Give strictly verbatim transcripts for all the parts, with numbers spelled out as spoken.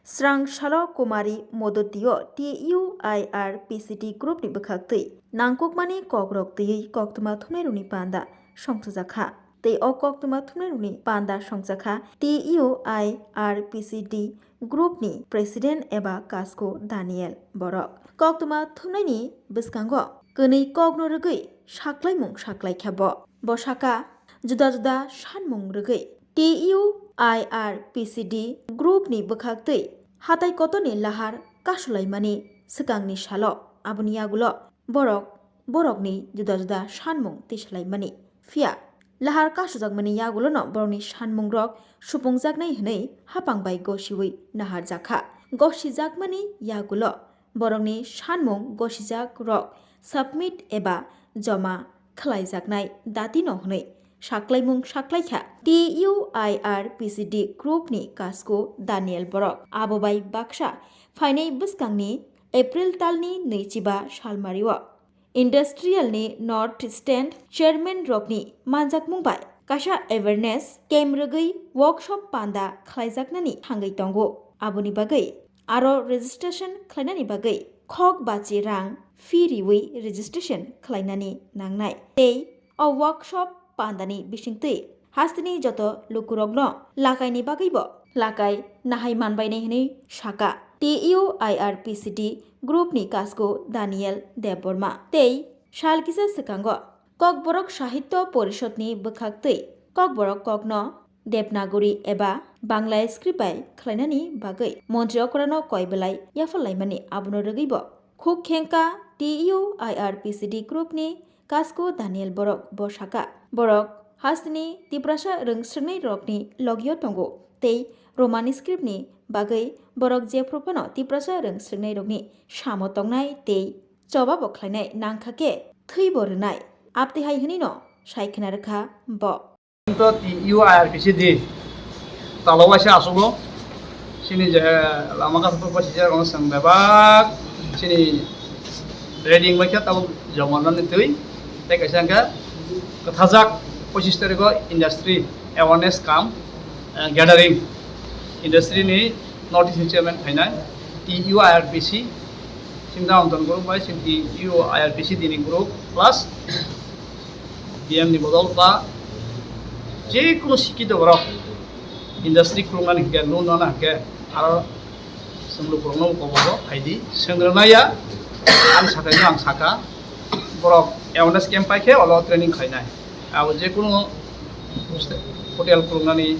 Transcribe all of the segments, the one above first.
Srang salo Kumari Modotio T U I R P C D group ni bwkhak twi nangkukmani kokrok twiwi koktwma thumnairokni panda songchajakha. Tei o koktwma thumnairokni panda songchakha T U I R P C D group ni president eba Kasko Daniel Borok. Koktwma thumnaini bwskango kwnwi kokno rwgwi saklaimung saklaikha bo. Bo saka juda juda sanmung rwgwi T U I R P C D group ni bwkhak twi hatai kotorni lahar kasulaimani swkangni salo aboni yagulo borok borokni juda juda sanmung tisalaimani. Phiya lahar kasujakmani yagulono borokni sanmungrok supungjaknai hwnwi hapang bai gosiwi naharjakha. Gosijakmani yagulo borokni sanmung gosijak rok submit eba joma khlaijaknai datino hwnwi saklaimung saklaikha T U I R P C D group ni Kasko Daniel Borok. Abo bai baksa phainai bwskangni April talni nwichiba salmario Industrial ni North Stand chairman rokni manjakmung bai kaisa awareness camp rwgwi workshop panda khlaijaknani thangwi tongo. Aboni bagwi aro registration khlainani bagwi khok bachi rang fee riwi registration khlainani nangnai. Tei o workshop pandani bisingtwi hasteni joto lukurokno lakaini bagwibo lakai nahai manbainai hwnwi saka T U I R P C D group ni Kasko Daniel Debbarma. Tei sal kisa swkango Kokborok Sahitya Porishod ni bwkhak twi Kokborok kokno Devanagari eba Bangla script bai khlainani bagwi montri okrano koi belai yapharlaimani abono rwgwibo khuk khengkha T U I R P C D group ni Kasko Daniel Borok bo saka. Borok hasteni Tiprasa rwngsrwngnai rokni logio tongo tei Roman script ni bagwi borok jephru phano Tiprasa rwngsrwngnai rokni samo tongnai tei choba bo khlainai nangkha khe thwi bo rwnai. Abtwi hai hwnwi no sai khna rwkha bo. To T U I R P C D talo waisa asugo. Chini je lama kasa to pasi je rong sang bebak. Chini reading bai khe tabo jomornani twi. Tei kaisa hwnkhe kwthajak pochis tarikho industry awareness camp, eh, gathering. Industry ni notice ni chairman phainai T U I R P C. Chini down town group bai chini T U I R P C D ni group plus B M ni bodol ba je kunu sikito borok industry khulumnani hwnkhe, loan nana hwnkhe, aro chwng lukurokno kobogo phaidi, swngrwnaya, ani sakhaino ang saka, borok awareness camp paikhe olo training khlainai. Abo je kunu hotel khulumnani,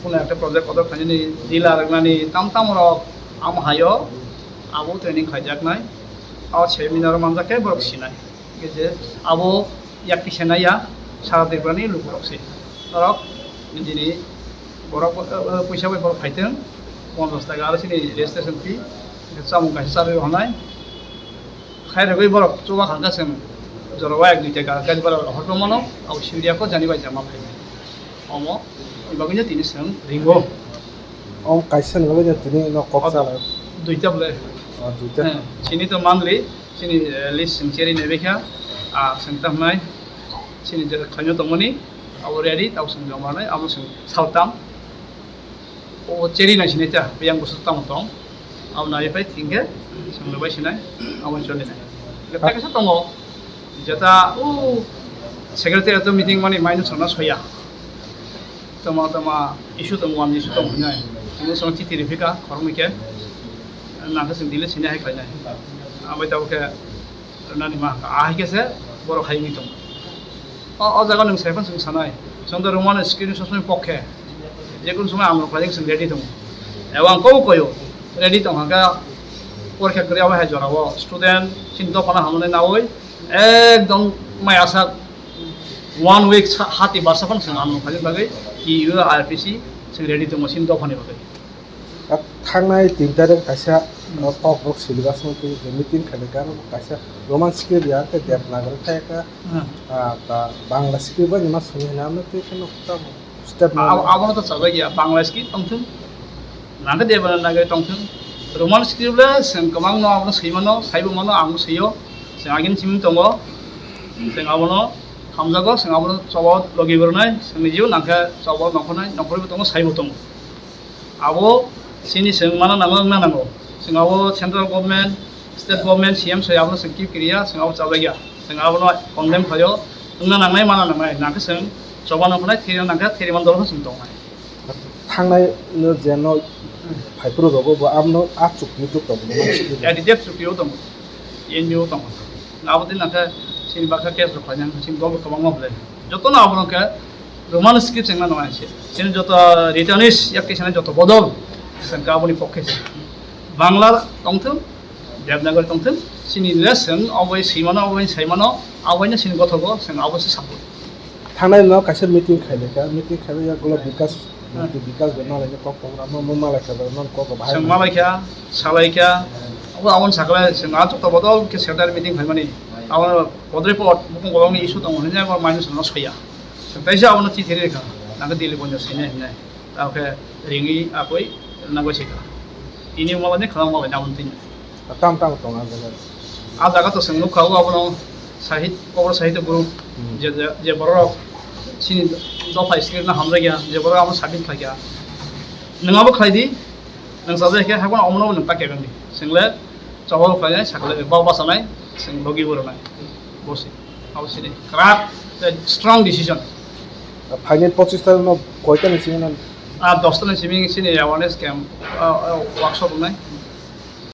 kunu ekta project order khlainani, dealer rwnani, tam tam rok amo hayo abo training khlaijaknai, abo seminar manjakhe borok sinai. Hingke je abo yak kisa naiya, sara Tripura ni lukurok se. Norok nini borok, eh, eh, puisa bai borok phaiteng, ponchas taka aro chini registration fee, hingke chamung kaisa charwi rok honai. Khairogwi borok chuba khangkha chwng jora o yak dui taka gari bhara hortong mano, abo sibiri yakho jani bai jama phai. Omo, ni bagwino tini chwng ringo. Om kaisa ni bagwino tini no kok chala. Duita bole. Oh, duita. Eh, chini to monthly, chini, eh, list chwng cheri nai bekha, ah, chwng tamo nai, chini je khlaino tongmani, abo ready, abo chwng joma nai, abo chwng saltam. O cheri nai sinai ta, yang bwswk tamo tong. Abo nai pai thingkhe, chwng bai sinai, abo choli nai. Lepta kaisa tongo, jeta, o, secretary to meeting mani mainu chwngno soya. Tama tama issue tong wan issue tong hinai. Tini song chiti rifika khoroknwi khe. Nangkhe chwng delete sini hai khlainai. Abai tabuk khe nani ma ahai khe se borok hai wngwi tong. O, o jaga nwng sai phano chwng sanai. Chwng to rwmani screen sosmani pok khe. Je kun somoi ang rok khlaijak chwng ready tong. Ebo ang kok koyo. Ready tong hangka porikha kwrwi abai hai jora o student chini dophano hamnai naui ekdom mai asa. One week sa-, hati barsa phano chwng ano khaina bagwi T U R P C chwng ready tongo chini dophani bagwi. A thangnai tin tarikh kaisa, hmm, o kok rok syllabus no twi meeting khaina khe aro kaisa Roman script ya khe Devanagari khai kha, hmm, ah, ta Bangla script bai ma swnwi hwnwi ano twi kheno tamo step. Abo, no abono to chajak ya, Bangla script tongthung. Nangkhe Devanagari tongthung. Roman script le chwng kwbangno abono swi mano, saibo mano, ang bo swio. Chwng agini simi tongo. Chwng abono hamjago, chwng abono choba logi bornai, chwng nijio nangkhe choba nongkhornai, nongkhorwi bo tongo, saibo tongo. Abo Chini chwng mana nango, wngna nango. Chwng abo central government, state government, C M soi abono chwng keep kiriya, chwng abo chajakya. Chwng abono condemn khlaio, wngna nangnai, mana nangnai. Nangkhe chwng chobano khnai, thiri nangkhe thiri man dolo chwng tongnai. Thangnai no je no phaiphuru rogo bo abono a chukti juk tongo. A D T F chukti o tongo, N G O tongo. Abo tei nangkhe chini bakha case rok khlaina, chini dol rok kwbangma belai. Jotono abono khe Roman script chengna nang se. Chini joto returnees yak kisa joto bodol chwng khe aboni pokhe se. Bangla tongthung, Devanagari tongthung, chini le chwng oboi swimano, oboi saimano, aboino chini gothogo chwng abo se support. Thangnai no kaisa meeting khailai kha, meeting khailai ya gola Bikas, Hmm. Bikas bai malai kok program no malai kha, no kok bahai. Chwng malai kha, salai kha, abo aboni sakle chwng a joto bodol khe secretary meeting khaimani. Abo bodre pot bukung bolongni issue tongo hinwi abo manwi chwngno soya. Chwng taisa abono chithi rikha, nangkhe Delhi bonjo sine hinwi. Tamo khe ringwi akoi nangoi sikha. Ini malani khana malai nabon tini. Tam tam tong a jaga. A jaga to chwng nukha o abono sahit, kobor sahit guru Hmm. je, je, je borok chini dopha script no hamjakya, je borok amo submit khlaikha. Nwng abo khlai di, nwng sajak khe hakno omono nwng ta kebeng di. Chwng le chobol khlainai, sakle bau bachanai, chwng logi bo rwnai. Bosi. Abo sini kwrak, eh, strong decision. Phainai pochis tarikh no koita ni simi no? Ah, dosta ni simi sini awareness camp, ah, ah, workshop wngnai.